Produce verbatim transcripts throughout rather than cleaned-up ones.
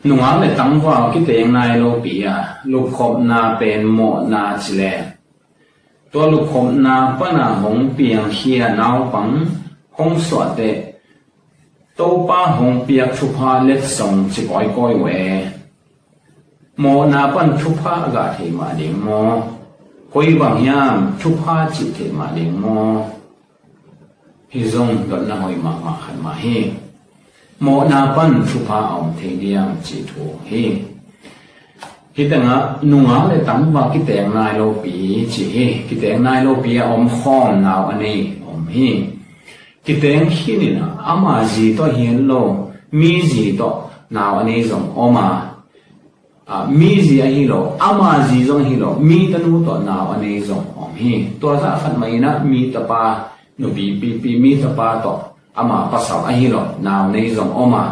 Nungak le tangval kiteng nai lopi a lupkhopna pen mawhna ci le, tua lupkhopna pana hong piangkhia naupang hong suahte Topa hong piak thupha letsong ci kawikawi uh e. Mawhna pan thupha a gah thei mah ding maw? Koi bang hiam thupha cih thei mah ding maw? Hi zong dotna hoih mahmah khat mah hi. Mawhna pan thupha a om thei diam cih thu hi. Hi tengah nungak le tangval kiteng nai lopi ci hi. Kiteng nai lopi a om khawm nau a nei om hi. Kiteng khin in a ama zi tawh hi lo, mi zi tawh nau a nei zong om a, a, mi zi ahi lo, ama zi zong ahi lo, mi tanu tawh nau a nei zong om hi. Tua zah khat mah in a mi tapa, nupi pipi, mi tapa tawh ama pasal ahi lo nau nei zong om a,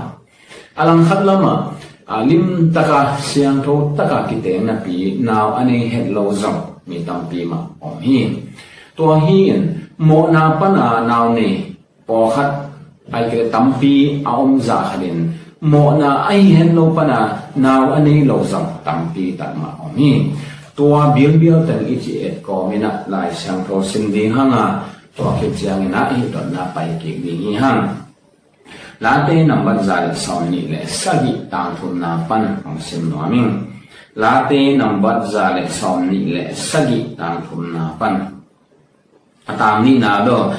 a langkhat lamah, a, limtaka siangtho taka kiteng napi nau a nei het lo zong mi tampi mah om hi. Tua hi in mawhna pana nau nei pawlkhat, ai kei tampi a om zah khat in mawhna ahi hen lo pana nau a nei lo zong tampi tak mah om hi. Tua bilbial teng i ci et kawm in a Lai Siangtho sim ding hang a, tua khit ciangin a i dotna pai kik ding hi hang. Late nambat za le sawm nih le sagih tang thumna pan hong sim nuam ing. Late nambat za le sawm nih le sagih tang thumna pan. A tang nihna bel,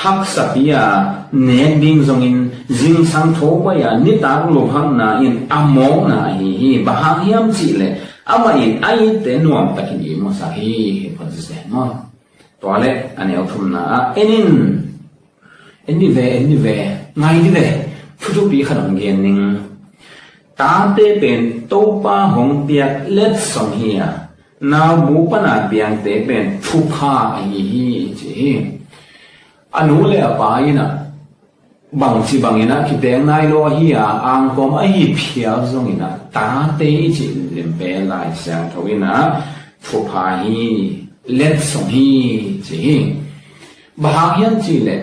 haksapi a nek ding zongin zingsang tho pai a nitak luphakna in a mawkna ahi hi. Bang hang hiam cih leh amah in a itte nuamtakin i musak hi. Hi phot zen maw? Tua leh a neu thumna ah en in, en dih ve, en dih ve, ngai dih ve. Thuthupi khat hong gen ning. Tate pen Topa hong piak letsong hi a, naubu pana piangte pen thupha ahi hi, ci hi. A nu le a pa in a bangci bangin a kiteng nai lo ahi a, angkawm ahi phial zongin a, tate i cih limlim pen Lai Siangtho in a thupha hi, letsong hi, ci hi. Bang hang hiam cih leh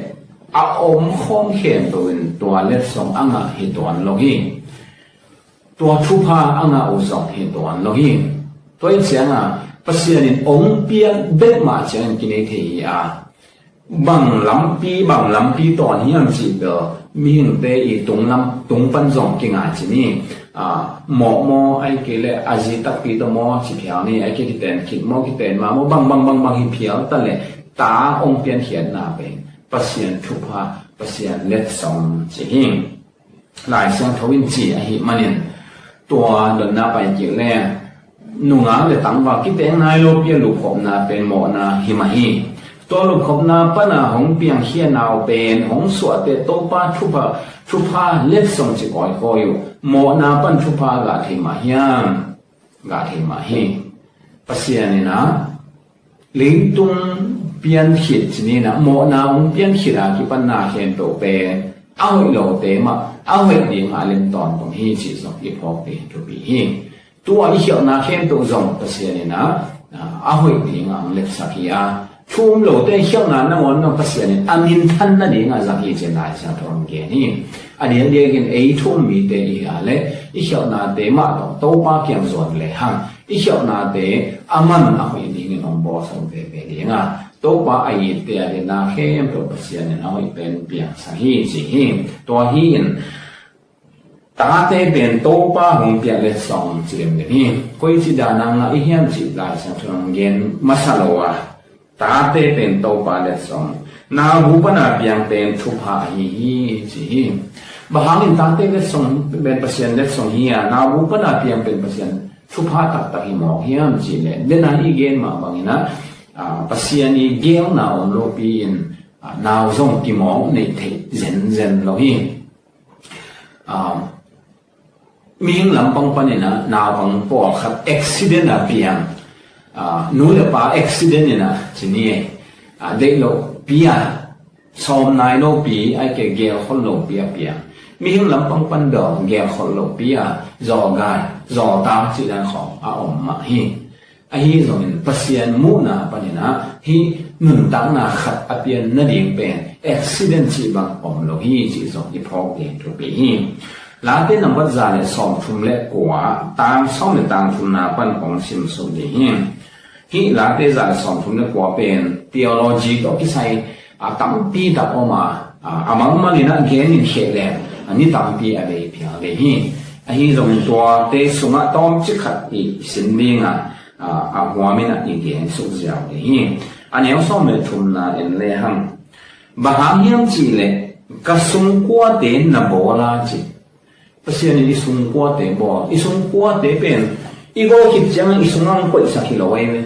a omkhawm khempeuh in tua letsong a ngah hi tuan lo hi. Tua thupha a ngah uh zong hi tuan lo hi. Tua hi ciangin Pasian in hong piak bek mah ciangin kinei thei hi a, bang lampi, bang lampi tawn hiam cih bel mihingte i tung lam, tung pan zong kingai ci ni. A, mawh maw, ai kei leh a zi takpi tawh maw, ci phial ni, ai kei kiten khit maw, kiten ma maw, bang, bang, bang, bang hi phial ta leh ta hong piankhiatna pen Pasian thupha, Pasian letsong ci hi. Lai Siangtho in ci ahih manin tua dotna pai kik leng, nungak le tangval kiteng nai lopi a lupkhopna pen mawhna hi mah hi. Tua lupkhopna pana hong piangkhia nau pen hong suahte Topa thupha, thupha letsong ci kawikawi uh. Mawhna pan thupha gah thei mah hiam? Gah thei mah hi. Pasian in a leitung piankhit ci ni in a, mawhna hong piankhit a kipanna khempeuh pen a hoih lote mah a hoih ding a lem tawntung hi cih zong i phawk ding thupi hi. Tua i khialhna khempeuh zong Pasian in a, a hoih ding a hong lepsak hi a, thu um lote khialhna nangawn zong Pasian in a minthan nading a zang hi ci-in Lai Siangtho hong gen hi. A diakdiakin ei thu um mite i hi a leh i khialhnate mah tawh Topa kiang zuan lehang i khialhnate a man a hoih dingin hong bawlsak veve ding a, Topa a itte a dinna khempeuh Pasian in a hoih pen piangsak hi ci hi. Tua hi in tate pen Topa hong piak letsong ci limlim hi. Koici dan a ngah i hiam cih Lai Siangtho in hong gen masa lo a, tate pen Topa letsong, naubu pana piang pen thupha ahi hi ci hi. Bang hangin tate letsong pen Pasian letsong hi a, naubu pana piang pen Pasian thupha taktak hi mawk hiam cih leh, den a i gen mah bangin a, a, Pasian i geelna om lopi in, a, nau zong kimawk neih theih zenzen lo hi. A, mihing lampang panin a naupang pawlkhat accident a piang, a, nu le pa accident in a ci ni, a, deih lopi a, sawm nai lopi, ai kei gelkhol lopi a piang. Mihing lampang pan dong gelkhol lopi a zawlgai, zawlta cih dan khawng a om mah hi. Ahi zongin Pasian muhna panin a hih nuntakna khat a pian nading pen accident cih bang om lo hi cih zong i phawk ding thupi hi. Late nambat za le sawmthum le kua, tang sawm le tang thumna pan kong sim suk ding hi. Hih Late za le sawmthum le kua pen theology tawh kisai a tampi tak om a, a, a mangmal in a gen in kheh leng a ni tampi a bei phial ding hi. Ahi zongin tuate sungah tawmcik khat i sim ding a, a, a huam in a i gen suk ziau ding hi. A neu sawm le thumna en le hang. Bang hang hiam cih leh ka sungkuate na bawl a ci. Pasian in i sungkuate bawl, i sungkuate pen i gawl khit ciangin i sungah hong koihsak hi lo ei ve.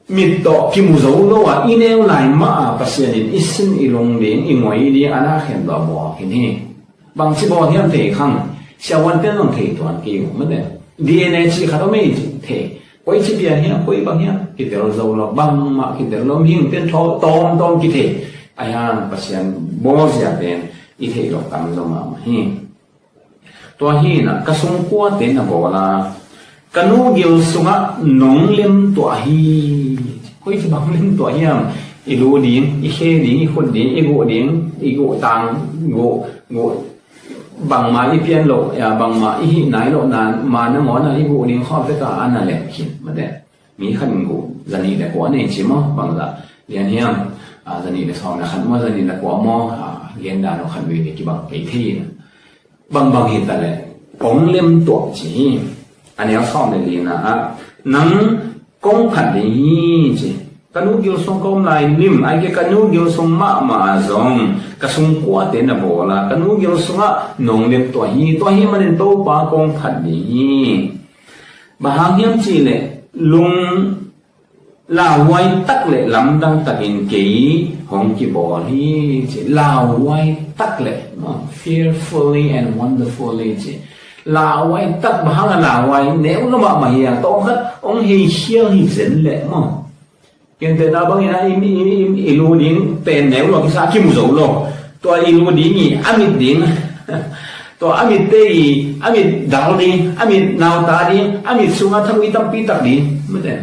Mit tawh kimu zo lo a i neu lai mah a Pasian in i sin i lung ding, i ngoi ding a na khen tawh bawl khin hi. Bangci bawl hiam thei khang, siavuante zong thei tuan kei uh mate. D N A cih khat om ei cih thei. Koi ci pian hiam, koi bang hiam kitel zo lo, bangmah kitel lo, mihingte tawm tawm kithei. Ahi hang Pasian bawlzia pen i theih loh tam zo mahmah hi. Tua hi-in ah ka sungkuate na bawl a, ka nu gil sungah nong lemtuah hi. Koi ci bang lemtuah hiam? I lu ding, i khe ding, i khut ding, i guh ding, i guh tang, guh, guh, bangmah i pian loh, ya, bangmah i hih nai loh na, ma nangawn a i guh ding khawm te ka a na lem khin mate. Mi khat in guh zanih le kua nei ci maw, bangzah lian hiam? A, zanih le sawm le khat maw, zanih le kua maw? A, lian dan uh khat vei le kibang kei thei in. Bangbang hi ta leh hong lemtuah ci hi. A neu sawm le lina ah nang kong phat ding hi ci. Ka nu gil sung ka om lai lim, ai ke ka nu gil sung mahmah a zong ka sungkuate na bawl a, ka nu gil sungah nong lemtuah hi. Tua hi manin Topa kong phat ding hi. Bang hang hiam cih leh lung lauhuai tak le lamdang takin kei hong kibawl hi ci. Lauhuai tak le, no, fearfully and wonderfully ci. Lauhuai tak, bang hang a lauhuai, neu lo mahmah hi a, tawm khat hong hei khial hi zen leh maw. Kente na bangin a i, i, i, i lu ding pen neu lo kisa, kimu zo lo. Tua i lu ding i a mit ding, tua a mit te i a mit dal ding, a mit nauta ding, a mit sunga thagui tampi tak ding mate.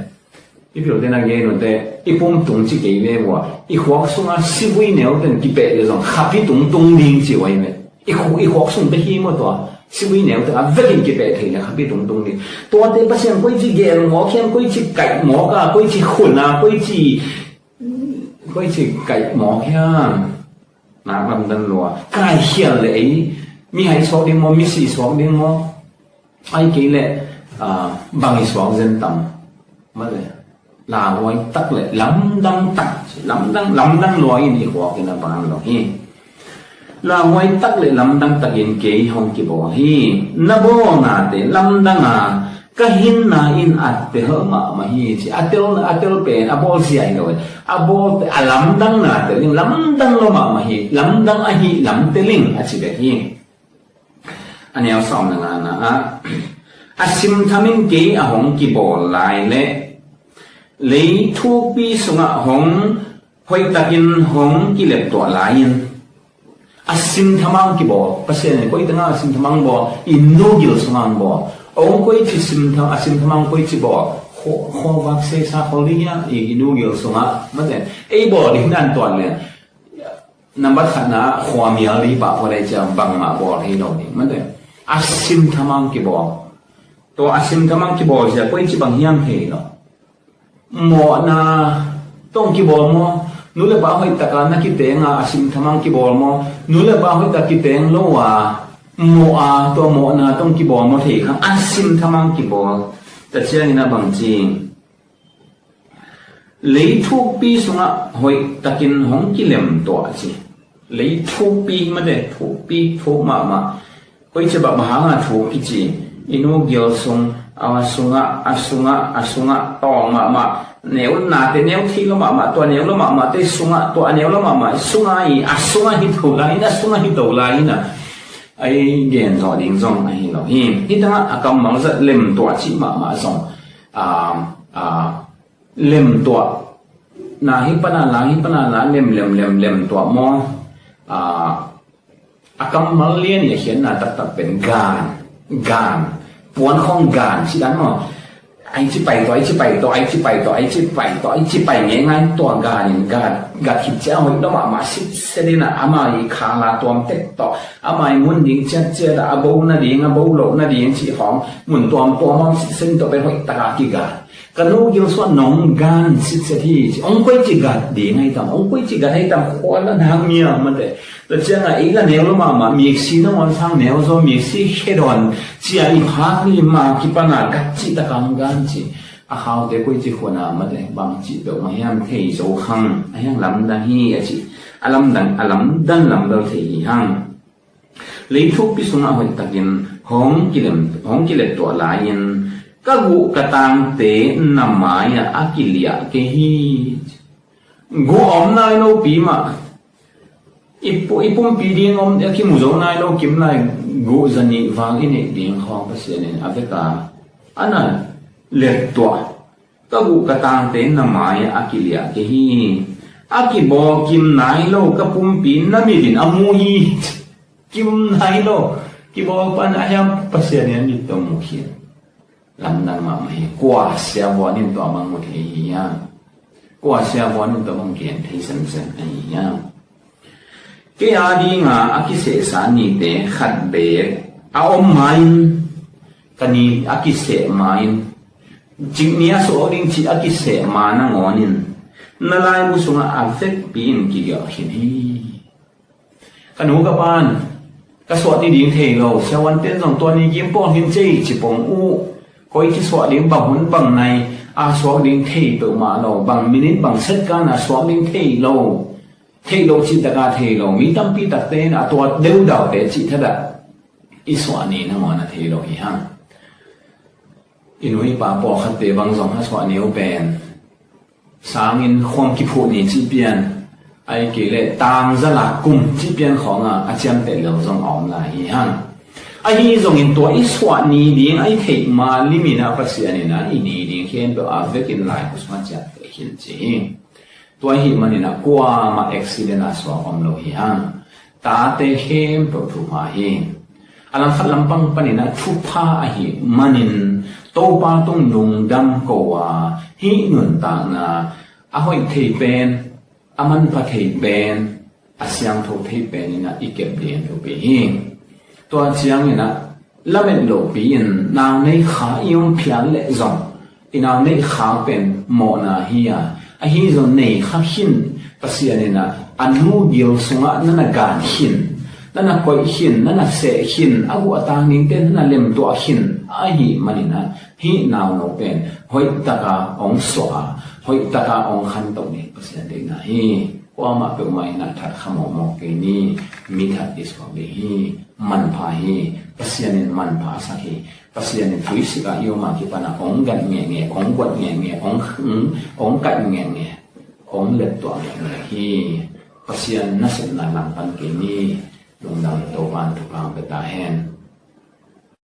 I pilte na gen uh te, i pum tung ci kei ve vua, i khuak sunga sivui neu ten kipeh le zong khapi tung tung ding ci uh ahi ve. I khu, i khuak sung te hi maw tua, sivui neu ten a vekin kipeh thei le khapi tung tung ding. Tuate Pasian koi ci gel mawk hiam, koi ci kaih mawk a, koi ci khun a, koi ci, koi ci kaih mawk hiam? Nak lamdang lua, kaikhial le ei, mihai suak ding maw, misi suak ding maw? Ai kei leh, ah, bang i suak zen tam. Mate. Lauhuai tak le lamdang tak, lamdang, lamdang lua in i khuak in a ban lo hi. Lauhuai tak le lamdang takin kei hong kibawl hi. Na bawlnate lamdang a, ka hinna in a tel mahmah hi ci. A tel, a tel pen a bawl zia hi lo. A bawl, a lamdang na tel in lamdang lo mahmah hi. Lamdang ahi lam tel in a ci bek hi. A neu sawm le ngana ah, a simtham in kei a hong kibawl lai le lei thukpi sungah hong hoihtakin hong kileptuah lai-in, a simtham a hong kibawl, Pasian in koi tengah a simtham a hong bawl, i nu gil sungah hong bawl. Hong koi ci simtham, a simtham a hong koi ci bawl, khuavak seisa khol ding hiam, i nu gil sungah mate. Ei bawl ding dan tuan le nambat khatna ah khuamial ding pah pua dai ciang bangmah bawl thei lo ding mate. A simtham a hong kibawl. Tua a simtham a hong kibawl zia koi ci bang hiam thei lo. Mawhna tawh hong kibawl maw? Nu le pa hoih taka na kiteng a, a simtham a hong kibawl maw? Nu le pa hoih tak kiteng lo a, mawh a, tua mawhna tawh hong kibawl maw thei khang, a simtham a hong kibawl. Tua ciangin a bang ci. Lei thukpi sungah hoih takin hong kilemtuah ci. Lei thukpi mate, thukpi, thuk mahmah. Koi ci bang hang a thuk kici. I nu gil sung, a sungah, a sungah, a sungah tawng mahmah. Neu nate, neu thei lo mahmah, tua neu lo mahmah te sungah, tua a neu lo mahmah sungah i, a sungah hi to lai in, a sungah hi to lai in a. Ai gen zawh ding zong ahi lo hi. Hi tangah a kammal zat lemtuah cih mahmah zong. A, a, lemtuah. Na hi pana la, hi pana la, lem, lem, lem, lemtuah maw? A, a kammal lian i a khiatna taktak pen gan, gan. Puan khawng gan, ci dan maw? Ai ci pai tawh, ai ci pai tawh, ai ci pai tawh, ai ci pai tawh, ai ci pai ngeingai tua gan in, gan, gan khit ciang hoih lua mahmah sitset in ah, ama i khala tuam tek tawh, ama i mun ding ciatciat ah, a bo nading, a bo loh nading cih khawng, mun tuamtuam om sitset in tua pen hoih taka kigan. Ka nu gil suah nong gan sitset hi ci, ong koi ci gan ding ai tam, ong koi ci gan ai tam, khua la nang miam mate. Tua ciangah ei la neu lua mahmah, miksi nangawn sang neu zaw, miksi khedawn cia i phak ni ma kipana gat cih taka hong gan ci. A khaute koi ci khuna mate, bang cih peuhmah hiam thei zo khang, a hiang lamdang hi a ci. A lamdang, a lamdang lamdang thei hi hang. Leithukpi sungah hoihtakin hong kilem, hong kilet tuah lai-in ka guh ka tangte na mai-ah a kiliah kei hi. Guh a om nai lopi mah, i pu-, i pumpi ding om, a kimu zo nai lo kim lai, guh zanih val i neih ding khawng Pasian in a veka a na let tuah. Ka guh ka tangte na mai-ah a kiliah kei hi. A kibawl kim nai lo ka pumpi na mit in a mu hi. Kim nai lo. Kibawl pan a hiam Pasian in a mit tawh mu hi. Lamdang mahmah hi. Kua siavuan in tua bang mu thei hi hiam? Kua siavuan in tua bang gen thei semsem ahi hiam? Kei a dinga a kisehsa nite khat beek a om ma-in, ka ni a kiseh ma-in, cikni a suak ding cih a kiseh ma nangawnin na laibu sungah a vekpi in kigiawh khin hi. Ka nu ka pan ka suah ni ding thei lo, siavuanten zong tua ni kim pawl hin cei ci pong uh. Koi ci suah ding, bang hun bang nai a suak ding thei peuhmah lo, bang minit bang second a suak ding thei lo. Thei lo cih taka thei lo, mi tampi takte in a tua deudaute cih thadah i suah ni nangawn a thei lo hi hang. I nu i pa pawlkhatte bang zong a suah ni uh pen sangin khuam kiphuh ni cih pian, ai kei le tangzala kum cih pian khawnga a ciamteh lel zong a om lai hi hang. Ahi zongin tua i suah ni ding a i theih ma limin a Pasian in a i ni ding khempeuh a vekin lai khua sungah ciamteh khin ci hi. Tua ahih manin a kuamah accident a suak om lo hi hang. Tate khempeuh thupha hi. A langkhat lampang panin a thupha ahih manin Topa tung lungdam ko a, hih nuntakna a hoih thei pen, a manpha thei pen, a siangtho thei pen in a i kep ding thupi hi. Tua ciangin a lamet lohpi in nau nei kha i om phial leh zong i nau nei kha pen mawhna hi a, ahi zong nei kha khin, Pasian in a a nu gil sungah na na gan khin, na na koih khin, na na seh khin, a guh a tang dingte na na lemtuah khin ahih manin a hih nauno pen hoih taka hong suah a, hoih taka hong khantoh ding Pasian deihna hi. Kuamah peuhmah in a that kha mawkmawk kei ni. Mi that i suak ding hi. Manpha hi. Pasian in manpha a sak hi. Pasian in tuisik ah i om a kipan a hong gat ngenge, hong guat ngenge, hong, hong kaih ngenge, hong leptuah ngenge hi. Pasian nasepna langpan kei ni. Lungdam. Topa'n thupha hong pia ta hen.